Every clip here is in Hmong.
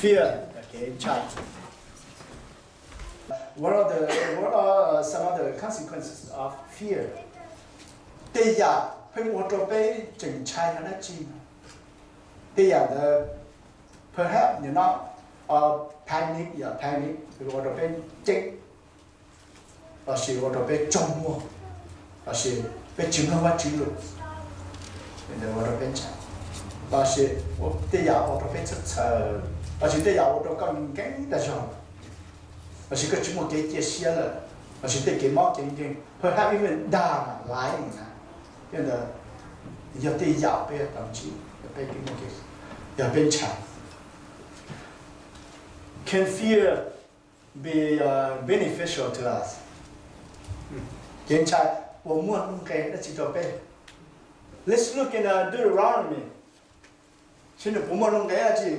Fear, kev ntshai. What are the, what are some of the consequences of fear? Tej yam pheej ua rau peb tseem ntshai yog dab tsi? Tej yam ntawd, perhaps you know, panic, yog panic ua rau peb ceeb, lossis ua rau peb tsaug muag, lossis peb tsis mloog Vajtswv lus, ua rau peb ntshai, lossis tej yam ua rau peb txhawj txhawj, lossis tej yam ua rau koj nkees tas zog, lossis koj tsis muaj kev cia siab lawm, lossis tej kev mob kev nkeeg, perhaps even die, laiv na, tej ntawd yog tej yam peb tau ntsib, peb, yog peb ntshai. Can fear be beneficial to us? Kev ntshai puas muaj nuj nqes dab tsi rau peb? Let's look in Deuteronomy. Seb nws puas muaj nuj nqes dab tsi,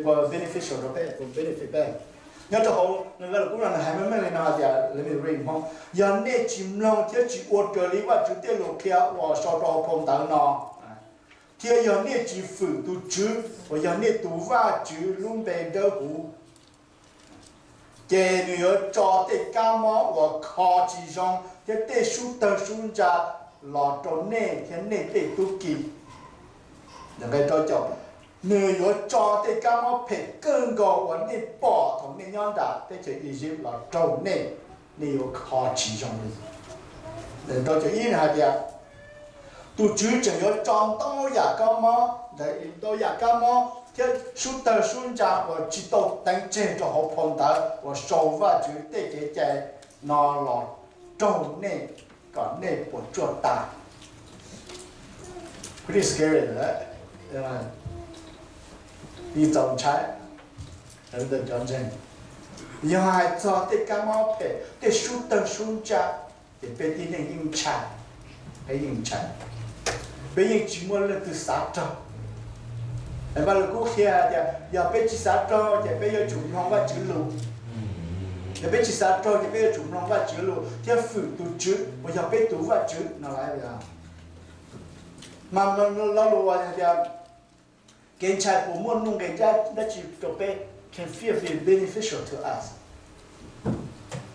puas beneficial rau peb, puas benefit peb. Nyob rau hauv nws Vajluskub no nws hais meej meej li no hais tias, let me read in Hmoob, yog nej tsis mloog thiab tsis ua raws li Vajtswv tej lus qhia uas sau rau hauv phau ntawv no, thiab yog nej tsis fwm tus Tswv uas yog nej tus Vajtswv lub npe dawb huv, ces nws yuav tso tej kab mob uas kho tsis zoo thiab tej sub tawg sub ntsa los rau nej thiab nej tej tub ki. Nws yuav tso tej kab mob phem kawg nkaus uas nej pom thaum nej nyob nram teb chaws Iziv los raug nej, nej yuav kho tsis zoo li. Rau caum ib hais tias, tus Tswv tseem yuav tso ntau yam kab mob, ntau yam kab mob thiab sub tawg sub ntsa uas tsis tau teev tseg rau hauv phau ntawv uas sau Vajtswv tej kev cai no los raug nej kom nej puas tsuaj tas. Pretty scary, li txaus ntshai. Cov ntseeg, yog hais txog tej kab mob phem, tej sub tawg sub ntsa, ces peb tib neeg yeej ntshai, peb yeej ntshai. Peb yeej tsis muaj leej twg xav raug. Vaj Lus Kub qhia hais tias yog peb tsis xav raug ces peb yuav tsum mloog Vajtswv lus. Yog peb tsis xav raug ces peb yuav tsum mloog Vajtswv lus thiab fwm tus Tswv uas yog peb tus Vajtswv no lawm. Mas lo lus hais tias kev ntshai puas muaj nuj nqes dab tsi rau peb? Can fear be beneficial to us?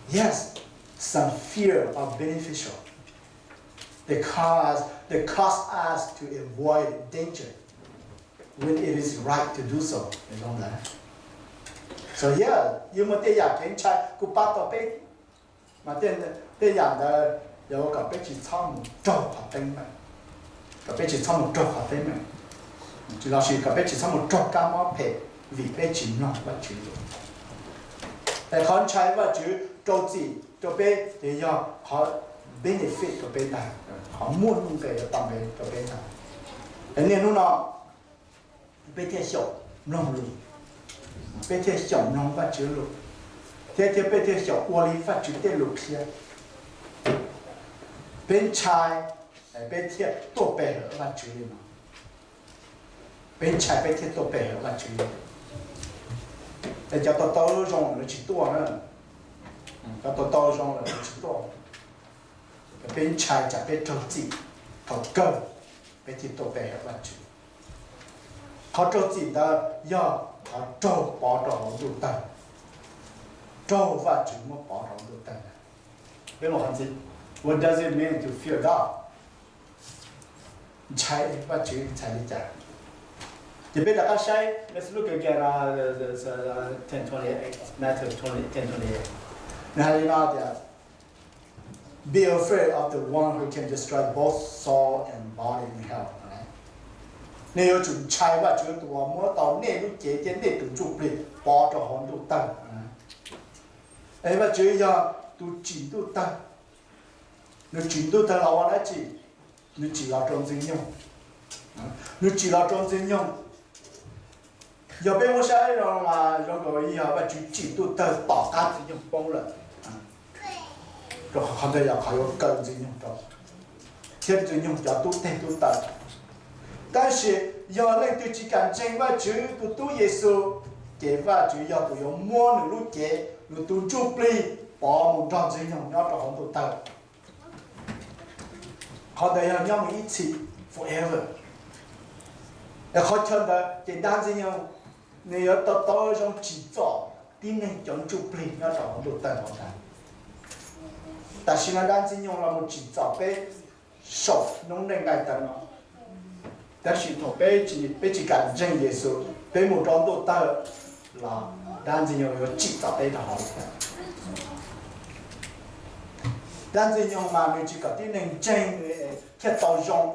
Yes, some fear are beneficial. They cause, they cause us to avoid danger when it is right to do so. So yeah, yog muaj tej yam kev ntshai kuj pab tau peb. Mas tej yam ntawd yog kom peb tsis txhob mus raug qhov teeb meem, kom peb tsis txhob mus raug qhov teeb meem, lossis kom peb tsis txhob mus raug kab mob phem vim peb tsis mloog Vajtswv lus. Es qhov ntshai Vajtswv rau txim rau peb ces yog qhov benefit rau peb ntag, qhov muaj nuj nqes tau nqe rau peb ntag. Es niaj hnub no peb thiaj xyaum mloog lus, peb thiaj xyaum mloog Vajtswv lus, thiab thiab peb thiaj xyaum ua li Vajtswv tej lus qhia. Peb ntshai, peb thiaj tuaj pe hawm Vajtswv li no. Peb ntshai peb thiaj tuaj pe hawm Vajtswv li. Es cov tau tau zoo lawv tsis tuaj na, cov tau tau zoo lawv tsis tuaj. Peb ntshai tsam peb raug txim, thaum kawg peb thiaj tuaj pe hawm Vajtswv. Qhov raug txim ntawd yog qhov raug pov rau hauv ntuj tawg, raug Vajtswv muab pov rau hauv ntuj tawg. Peb mus qhov ntxiv, what does it mean to fear God? Ntshai Vajtswv ntshai li cas? Ces peb rov qab saib, let's look again, uh, the, the, uh, ten twenty-eight, Matthew twenty, ten twenty-eight. Nws hais li no tias, be afraid of the one who can destroy both soul and body in hell. Nej yuav tsum ntshai Vajtswv tus uas muab tau nej lub cev thiab nej tus ntsuj plig pov rau hauv ntuj tawg. Es Vajtswv yog tus tsim ntuj tawg. Nws tsim ntuj tawg los ua dab tsi? Nws tsim los rau Ntxwg Nyoog. Nws tsim los rau Ntxwg Nyoog. Yog peb muab saib zoo mas zoo nkaus yog Vajtswv tsim ntuj tawg tom qab Ntxwg Nyoog poob lawm. Rau qhov ntawd yog qhov yuav kaw Ntxwg Nyoog rau, thiab Ntxwg Nyoog cov tub teg tub taw. Tab sis yog leej twg tsis kam ntseeg Vajtswv tus tub Yexus, ces Vajtswv yog tus yuav muab nws lub cev, nws tus ntsuj plig pov mus nrog Ntxwg Nyoog nyob rau hauv ntuj tawg. Qhov ntawd yog nyob mus ib txhis, forever. Es qhov chaw ntawd ces dag Ntxwg Nyoog, nws yuav tau tau zoo tsim txom tib neeg cov ntsuj plig nyob rau hauv ntuj tawg hauv ntawd. Tam sim no dab Ntxwg Nyoog los mus tsim txom peb saum noob neej nqaij tawv no, tab sis thaum peb tsis kam ntseeg Yexus, peb mus rau ntuj tawg los dab Ntxwg Nyoog yuav tsim txom peb rau hauv thiab. Dab Ntxwg Nyoog mas nws tsis kom tib neeg ntseeg nws thiaj tau zoo.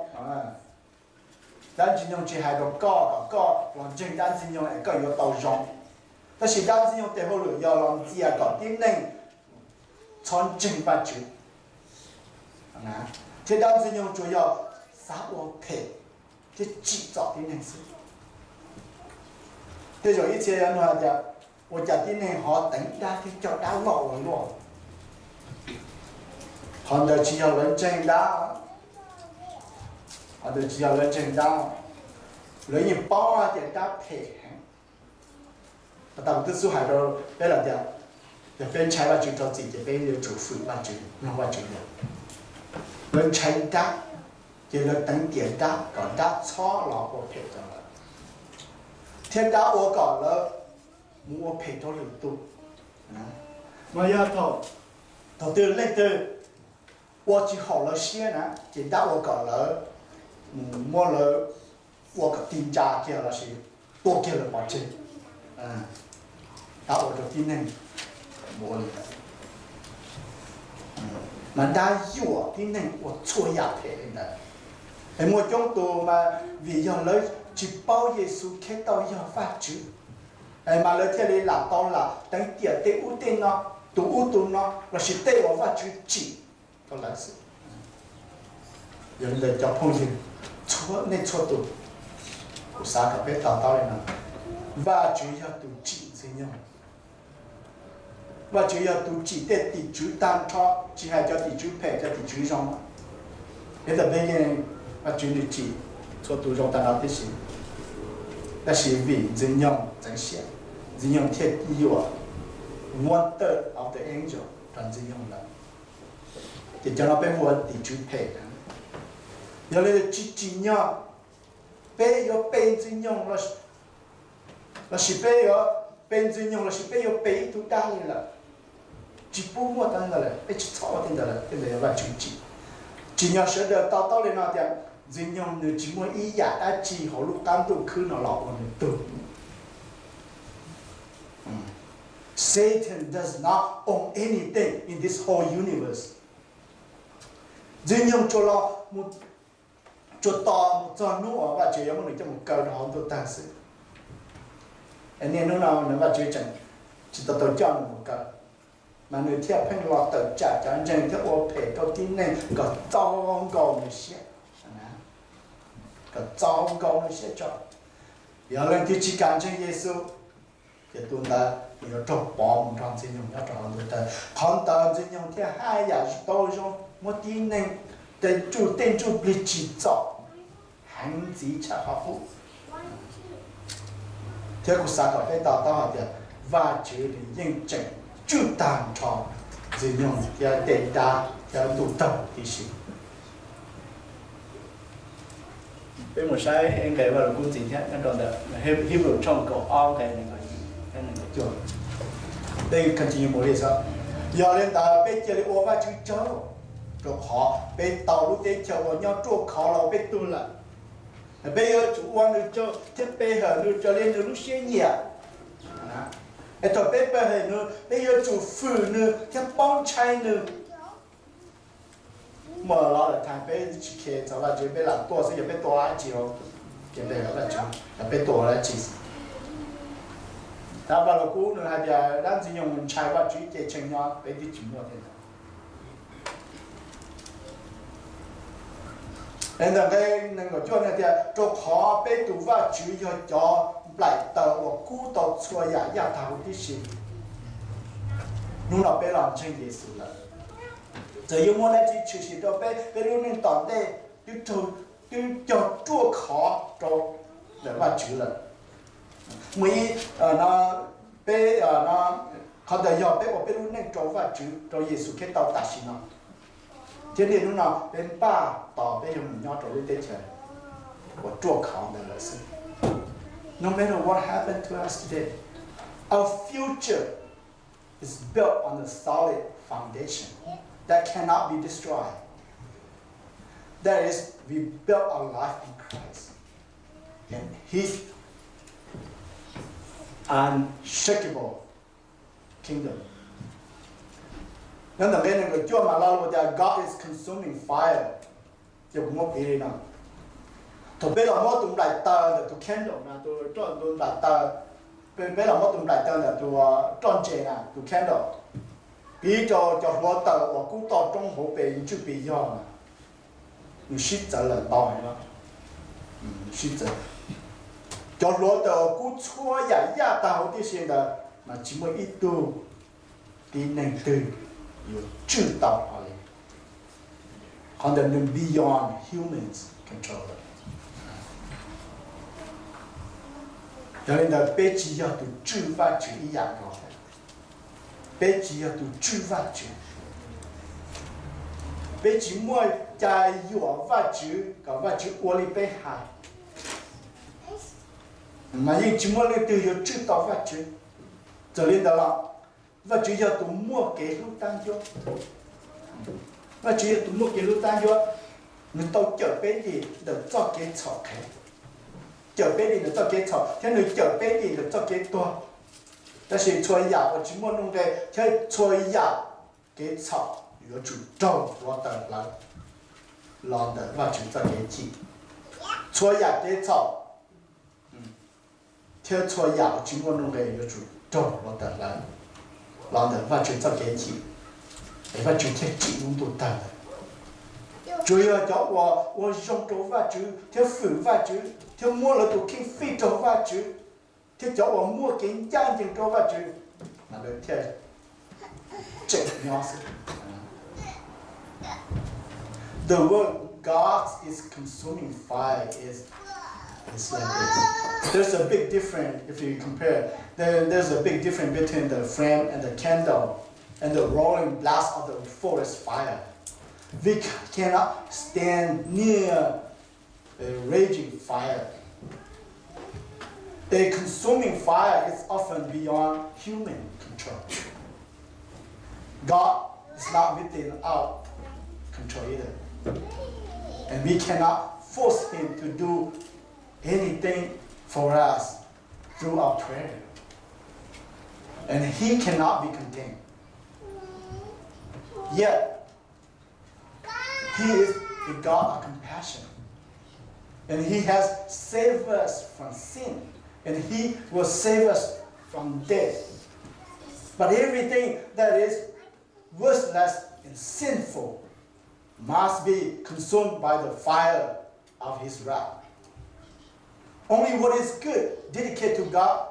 Dab Ntxwg Nyoog tsis hais rau koj kom koj los ntseeg dab Ntxwg Nyoog es koj yuav tau zoo. Tab sis dab Ntxwg Nyoog tes hauj lwm yog los ntxias kom tib neeg txhob ntseeg Vajtswv, thiab dab Ntxwg Nyoog tsuas yog xav ua phem thiab tsim txom tib neeg xwb. Tej zaum ib txhia yuav nug hais tias, ua cas tib neeg ho teev dab thiab coj dab loj ua luaj? Qhov ntawd tsis yog lawv ntseeg dab, qhov ntawd tsis yog lawv ntseeg dab, lawv yeej paub hais tias dab phem heev. Tau kuv twb xub hais rau peb lawm tias, yog peb ntshai Vajtswv rau txim ces peb yuav tsum fwm Vajtswv, mloog Vajtswv lus. Lawv ntshai dab, ces lawv teev tiam dab kom dab txhob los ua phem rau lawv, thiab dab ua kom lawv mus ua phem rau lwm tus. Mas yog thaum, thaum twg leej twg ua tsis haum lawv siab na, ces dab ua kom lawv mus muab lawv ua kom tig ntsa kiag lossis tua kiag lawv pov tseg. Dab ua rau tib neeg ua li ntawd, mas dab yuam tib neeg ua txhua yam phem li ntawd. Es muaj coob tus mas vim yog lawv tsis paub Yexus Khetos yog Vajtswv, es mas lawv thiaj li lam tau lam teev tiam tej ub tej no, tus ub tus no lossis tej uas Vajtswv tsim rau lawv xwb. Yog li ntawd cov phooj ywg, txhua nej txhua tus, kuv xav kom peb to taub li no, Vajtswv yog tus tsim Ntxwg Nyoog. Vajtswv yog tus tsim tej tim tswv tag nrho, tsis hais cov tim tswv phem cov tim tswv zoo. Peb tau peb yeej, Vajtswv nws tsim txhua tus zoo tag nrho tib si, tab sis vim Ntxwg Nyoog txeev siab, Ntxwg Nyoog thiaj yuam one third of the angel rau Ntxwg Nyoog lawm. Ces cov no peb hu ua tim tswv phem. Yog li tsis tsim nyog peb yuav pe Ntxwg Nyoog lossis peb yuav pe Ntxwg Nyoog lossis peb yuav pe ib tug dab li lawm. Tsis pub muaj tej ntawd lawm, peb tsis txhob ua tej ntawd lawm, tej ntawd yog Vajtswv tsim. Tsim nyog sawv daws to taub li no tias Ntxwg Nyoog nws tsis muaj ib yam dab tsi hauv lub qab ntuj khwb no los ua nws tug. Satan does not own anything in this whole universe. Ntxwg Nyoog tsuas los, tsuas tos mus txog hnub uas Vajtswv yuav muab nws coj mus kaw rau hauv ntuj tawg xwb. Niaj hnub no nws Vajtswv tseem tsis tau tau coj nws mus kaw, mas nws thiaj pheej los tawm tsam cov ntseeg thiab ua phem rau tib neeg kom txaus nkaus nws siab, kom txaus nkaus nws siab tso. Yog leej twg tsis kam ntseeg Yexus, ces tus ntawd nws yuav raug pov mus nrog Ntxwg Nyoog nyob rau hauv ntuj tawg. Qhov ntawd Ntxwg Nyoog thiaj haj yam tau zoo muab tib neeg tej ntsuj, tej ntsuj plig tsim txom heev ntxiv tshaj qhov qub. Thiab kuv xav kom peb to taub hais tias Vajtswv nws yeej tseem tswj tag nrho Ntxwg Nyoog thiab tej dab thiab ntuj tawg tib si. Peb mus saib nqe Vaj Lug Kub ntxiv thiab nyob rau ntawm Hebrew tshooj kaum ob nqe nees nkaum yim thiab nees nkaum cuaj. Peb continue mus li xwb. Yog li ntawd peb cia li ua Vajtswv tsaug, rau qhov peb tau lub teb chaws uas nyob ruaj khov los peb tug lawm. Peb yuav tsum ua nws tsaug thiab pe hawm nws raws li nws lub siab nyiam. Es thaum peb pe hawm nws, peb yuav tsum fwm nws thiab paub ntshai nws. Muaj lo lawm thaum peb tsis khe txog Vajtswv, peb lam tuaj xwb, yog peb tuaj dab tsi, ces peb hawm Vajtswv, yog peb tuaj ua dab tsi. Tab Vaj Lug Kub nws hais tias dab Ntxwg Nyoog mus ntshai Vajtswv ces tshee nyob peb twb tsis muaj thiab ntag. Es ntawm nqe nees nkaum cuaj hais tias, rau qhov peb tus Vajtswv yog cov nplaim taws uas kub tau txhua yam yaj tag huv tib si. Hnub no peb los ntseeg Yexus lawm, txawm yuav muaj dab tsi tshwm sim rau peb, peb lub neej tom ntej twb raug, twb cog ruaj khov rau ntawm Vajtswv lawm. Muaj ib, no, peb, no, qhov ntawd yog peb ua peb lub neej rau Vajtswv, rau Yexus Khetos tam sim no, thiab niaj hnub no peb npaj tos peb yuav mus nyob rau lub teb chaws uas ruaj khov ntawd lawm xwb. No matter what happened to us today, our future is built on a solid foundation that cannot be destroyed. That is, we build our life in Christ and His unshakable kingdom. Nyob ntawm nqe nees nkaum cuaj mas lo lus tias God is consuming fire. Ces kuv muab piv li no: thaum peb los muab tus nplaim taws ntawm tus candle na, tus roj, tus nplaim taws, peb los muab tus nplaim taws ntawm tus roj ntses na, tus candle, piv rau cov hluav taws uas kub toj roob hauv pes ntswj pes yog na, nws sib txawv lawm ntau heev. Sib txawv. Cov hluav taws uas kub txhua yam yaj tag huv tib si ntawd mas tsis muaj ib tug tib neeg twg yuav tswj tau hlo li. Qhov ntawd nws beyond humans control. Yog li ntawd peb tsis yog tus tswj Vajtswv ib yam nkaus. Peb tsis yog tus tswj Vajtswv. Peb tsis muaj cai yuam Vajtswv kom Vajtswv ua li peb hais. Mas yeej tsis muaj leej twg yuav tswj tau Vajtswv. Txawm li ntawd los, Vajtswv yog tus muaj kev hlub tab ncuab. Vajtswv yog tus muaj kev hlub tab ncuab. Nws tau cawm peb dim ntawm txoj kev txhaum qhev, cawm peb dim ntawm txoj kev txhaum thiab nws cawm peb dim ntawm txoj kev tuag. Tab sis txhua yam uas tsis muaj nuj nqe thiab txhua yam kev txhaum yuav tsum raug hluav taws hlawv los ntawm Vajtswv txoj kev chim. Txhua yam kev txhaum thiab txhua yam uas tsis muaj nuj nqe yuav tsum raug hluav taws hlawv los ntawm Vajtswv txoj kev chim, es Vajtswv thiaj tsim lub ntuj tawg lawm. Tsuas yog cov uas ua zoo rau Vajtswv thiab fwm Vajtswv thiab muab lawv tus kheej fij rau Vajtswv thiab cov uas muaj kev ncaj ncees rau Vajtswv, lawv thiaj tseem nyob xwb. The word God is consuming fire is, is like this. There's a big difference if you compare. There, there's a big difference between the flame and the candle and the roaring blast of the forest fire. We cannot stand near a raging fire. A consuming fire is often beyond human control. God is not within our control either. And we cannot force him to do anything for us through our prayer. And he cannot be contained. Yet, he is a God of compassion. And he has saved us from sin. And he will save us from death. But everything that is worthless and sinful must be consumed by the fire of his wrath. Only what is good, dedicated to God,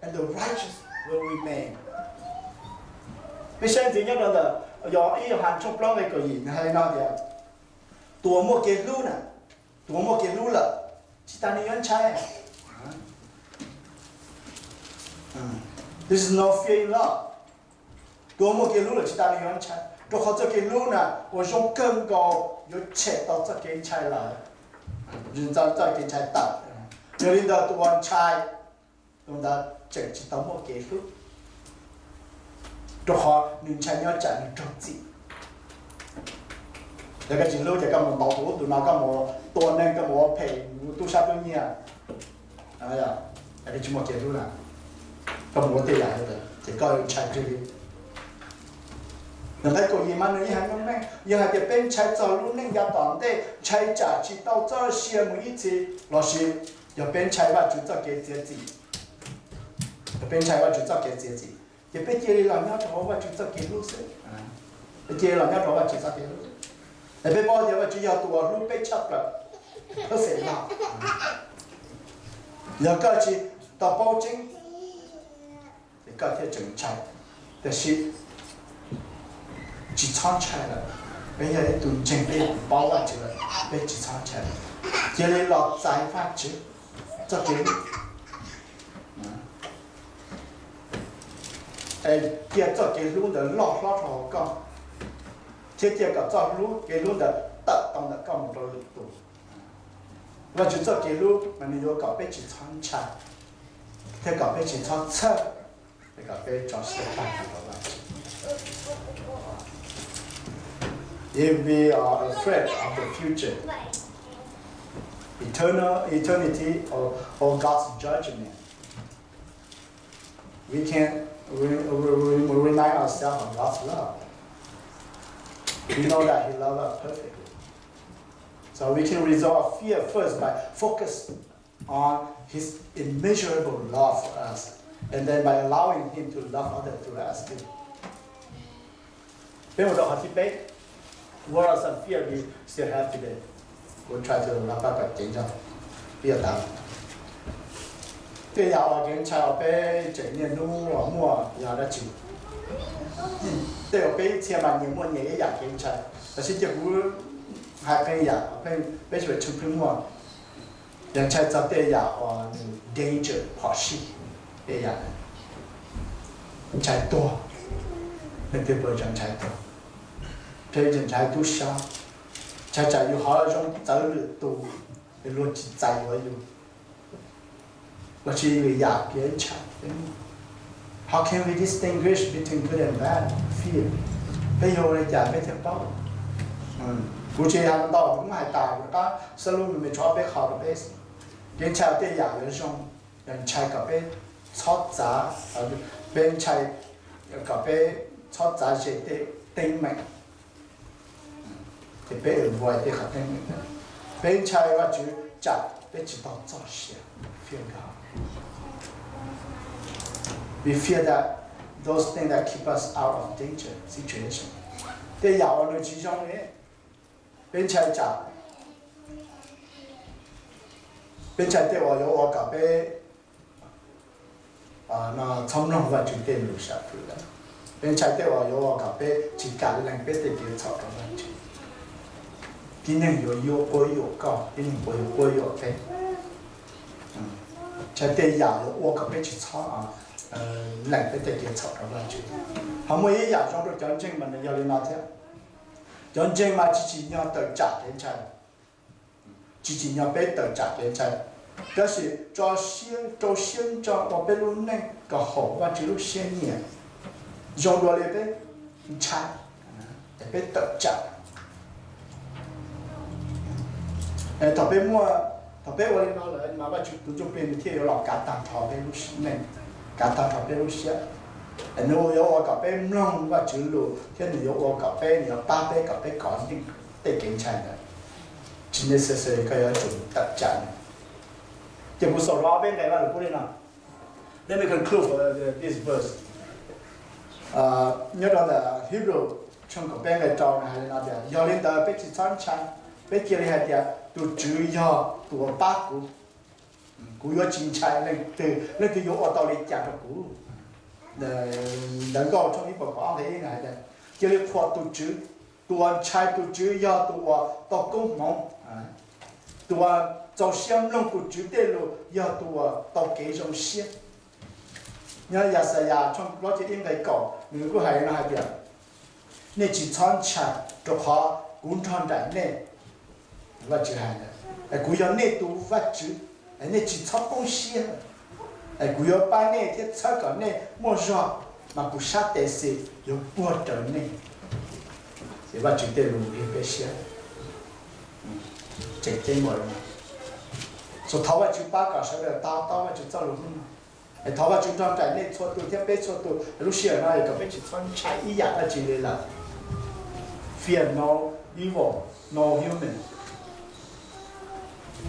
and the righteous will remain. Peb saib ntxiv nyob rau ntawm yog ib Yauhas tshooj plaub nqe kaum yim nws hais li no tias, tus uas muaj kev hlub na, tus uas muaj kev hlub lawm, tsis tas nws yuav ntshai. There's no fear in love. Tus uas muaj kev hlub lawm tsis tas nws yuav ntshai, rau qhov txoj kev hlub na uas zoo kawg nkaus yuav tshem tau txoj kev ntshai lawm, txoj kev ntshai tawm. Yog li ntawd tus uas ntshai, tus ntawd tseem tsis tau muaj kev hlub, rau qhov nws ntshai nyob tsam nws raug txim. Yog koj tsis hlub ces koj mus ntaus tus ub tus no, koj mus tua neeg, koj mus ua phem, mus tub sab tub nyiag, koj tsis muaj kev hlub na, koj mus ua tej yam li ntawd ces koj ntshai kiag li. Nws nqe kaum yim mas nws yeej hais meej meej, yog hais tias peb ntshai txog lub neej yav tom ntej, ntshai tsam tsis tau txoj sia mus ib txhis, lossis yog peb ntshai Vajtswv txoj kev txiav txim, yog peb ntshai Vajtswv txoj kev txiav txim, ces peb cia li los nyob rau hauv Vajtswv txoj kev hlub xwb. Peb cia li los nyob rau Vajtswv txoj kev hlub. Es peb paub tias Vajtswv yog tus uas hlub peb tshaj plaws, perfect love. Yog koj tsis tau paub tseeb, ces koj thiaj tseem ntshai. Tiam sis tsis txhob ntshai lawm, peb yog ib tug ntseeg, peb yog tus paub Vajtswv lawm, peb tsis txhob ntshai lawm. Cia li los txais Vajtswv txoj kev hlub, es cia txoj kev hlub ntawd loj hlob rau hauv koj, thiab cia kom txoj hlub, kev hlub ntawd tawm tau ntawm koj mus rau lwm tus. Vajtswv txoj kev hlub mas nws yuav kom peb tsis txhob ntshai. thiab kom peb tsis txhob txhawj, thiab kom peb tso siab tag rau Vajtswv. If we are afraid of the future, eternal eternity, or, or God's judgment, we can re- re- re- remind ourselves of God's love. We know that He loves us perfectly. So we can resolve fear first by focus on His immeasurable love for us, and then by allowing Him to love others through us too. Peb mus rau qhov thib peb. What are some fear we still have today? Kuv try to lab pab kom ceev zog, peb yuav tas. Tej yam uas kev ntshai uas peb tseem niaj hnub uas muaj yog dab tsi? Tej uas peb ib txhia mas nyias muaj nyias ib yam kev ntshai, tab sis cia kuv hais qee yam peb tsis pheej muaj. Yog ntshai txog tej yam uas nws danger, phom sij, tej yam ntshai tuag, leej twg puas tseem ntshai tuag? Peb tseem ntshai tub sab, ntshai tsam yus ho zoo txawv lwm tus, luag tsis txais yuav yus, los sis lwm yam kev ntshai. How can we distinguish between good and bad fear? Peb yuav ua li cas peb thiaj paub? Kuv tsis hais ntau, kuv muab hais tas rov qab xab lub me me tshuav peb qho rau peb. Kev ntshai tej yam yuav zoo, yog ntshai kom peb txhob txav, peb ntshai kom peb txhob txav ze tej teeb meem, ces peb avoid tej qhov teeb meem. Peb ntshai Vajtswv tsam peb tsis tau txoj sia, fear God. We fear that those things that keep us out of danger situation. Tej yam uas nws tsis zoo li, peb ntshai tsam, peb ntshai tej uas yuav ua kom peb txhob mloog Vajtswv tej lus sam hwm lawm. Peb ntshai tej uas yuav ua kom peb tsis kam lees peb tej kev txhaum rau Vajtswv. Tib neeg yuav yuav quab yuam koj, tib neeg yuav quab yuam peb. Ntshai tej yam yuav ua kom peb tsis txhob lees peb tej kev txhaum rau Vajtswv. Ho muaj ib yam zoo rau cov ntseeg mas nws yog li no thiab. Cov ntseeg mas tsis tsim nyog tawm tsam kev ntshai, tsis tsim nyog peb tawm tsam kev ntshai, tab sis rau siab, rau siab ntso ua peb lub neej kom haum Vajtswv lub siab nyiam, zoo dua li peb ntshai, es peb tawm tsam. Thaum peb muaj, thaum peb ua li no lawm mas Vajtswv tus Ntsuj Plig nws thiaj yuav los kav tag nrho peb lub neej, kav tag nrho peb lub siab. Nws yuav ua kom peb mloog Vajtswv lus thiab nws yuav ua kom peb, nws yuav pab peb kom peb kov yeej tej kev ntshai ntawd. Tsis necessary koj yuav tsum tawm tsam. Ces kuv xaus rau ob peb nqe Vajluskub li no. Let me conclude this verse. Nyob rau ntawm Hebrew tshooj kaum peb nqe rau nws hais li no tias, yog li ntawd peb tsis txhob ntshai, peb cia li hais tias tus Tswv yog tus uas pab kuv, kuv yuav tsis ntshai leej twg, leej twg yuav ua tau li cas rau kuv. Ntawv Nkauj tshooj ib puas kaum ob nqe ib hais tias, cia li qhuas tus Tswv, tus uas ntshai tus Tswv yog tus uas tau koob hmoov, tus uas txaus siab mloog tus Tswv tej lus yog tus uas tau kev zoo siab. Nyob Yaxayas tshooj plaub caug ib nqe kaum nws kuj hais li no hais tias, nej tsis txhob ntshai, rau qhov kuv nrog nraim nej. Vajtswv hais, kuv yog nej tus Vajtswv, nej tsis txhob poob siab, kuv yuav pab nej thiab txhawb kom nej muaj zog, mas kuv sab tes xis yuav puag rawv nej. Ces Vajtswv tej lus nqi peb siab tseem ceeb ua li no. Thov Vajtswv pab kom sawv daws to taub Vajtswv txoj lus hnub no. Thov Vajtswv nrog nraim nej txhua tus thiab peb txhua tus lub sij hawm no kom peb tsis txhob ntshai ib yam dab tsi li lawm. Fear no evil, no human.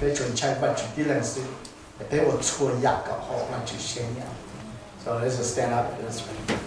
Peb tsuas ntshai Vajtswv tib leeg xwb, peb ua txhua yam kom haum Vajtswv siab nyiam. So let's stand up, let's pray.